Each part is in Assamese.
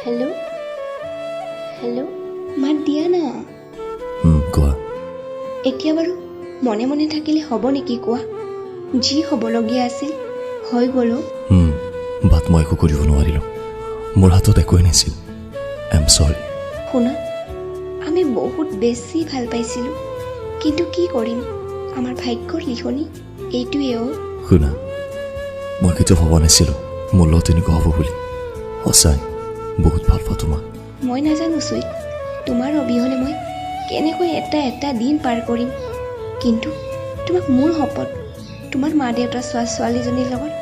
হেল্ল' হেল্ল', মাত দিয়া না। কোৱা। এতিয়া বাৰু মনে মনে থাকিলে হ'ব নেকি কোৱা? যি হ'বলগীয়া আছিল হৈ গ'ল। বাট মই একো কৰিব নোৱাৰিলোঁ, মোৰ হাতত একোৱেই নাছিল। I am sorry. শুনা, আমি বহুত বেছি ভাল পাইছিলোঁ, কিন্তু কি কৰিম, আমাৰ ভাগ্যৰ লিখনি এইটোৱে অ'। শুনা, মই কেতিয়াও ভবা নাছিলোঁ মোৰ লগত তেনেকুৱা হ'ব বুলি। সঁচাই বহুত ভাল পাওঁ তোমাক। মই নাজানো চুইট, তোমাৰ অবিহনে মই কেনেকৈ এটা এটা দিন পাৰ কৰিম, কিন্তু তোমাক মোৰ শপত, তোমাৰ মা দেউতা চোৱা ছোৱালীজনীৰ লগত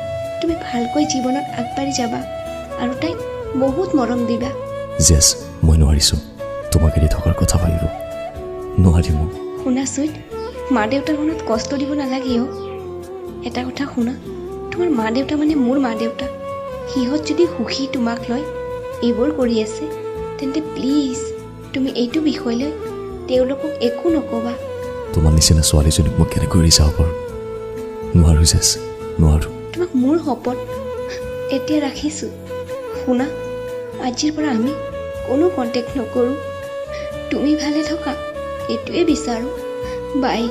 তুমি ভালকৈ জীৱনত আগবাঢ়ি যাবা আৰু তাইক বহুত মৰম দিবা। জেছ, মই নোৱাৰিছোঁ তোমাক এৰি থকাৰ কথা ভাবিব নোৱাৰিম। শুনা চুইট, মা দেউতাৰ মনত কষ্ট দিব নালাগে অ'। এটা কথা শুনা, তোমাৰ মা দেউতা মানে মোৰ মা দেউতা। সিহঁত যদি সুখী তোমাক লৈ এইবোৰ কৰি আছে, তেন্তে প্লিজ তুমি এইটো বিষয় লৈ তেওঁলোকক একো নক'বা। তোমাৰ নিচিনা ছোৱালীজনীক মই কেনেকৈ এৰি যাব পাৰোঁ? নোৱাৰোঁ জেছ, নোৱাৰোঁ। তোমাক মোৰ শপত, এতিয়া ৰাখিছোঁ। শুনা, আজিৰ পৰা আমি কোনো কণ্টেক্ট নকৰোঁ। তুমি ভালে থকা এইটোৱে বিচাৰোঁ। বাই।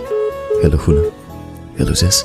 হেল্ল' শুনা, হেল্ল' জেছ।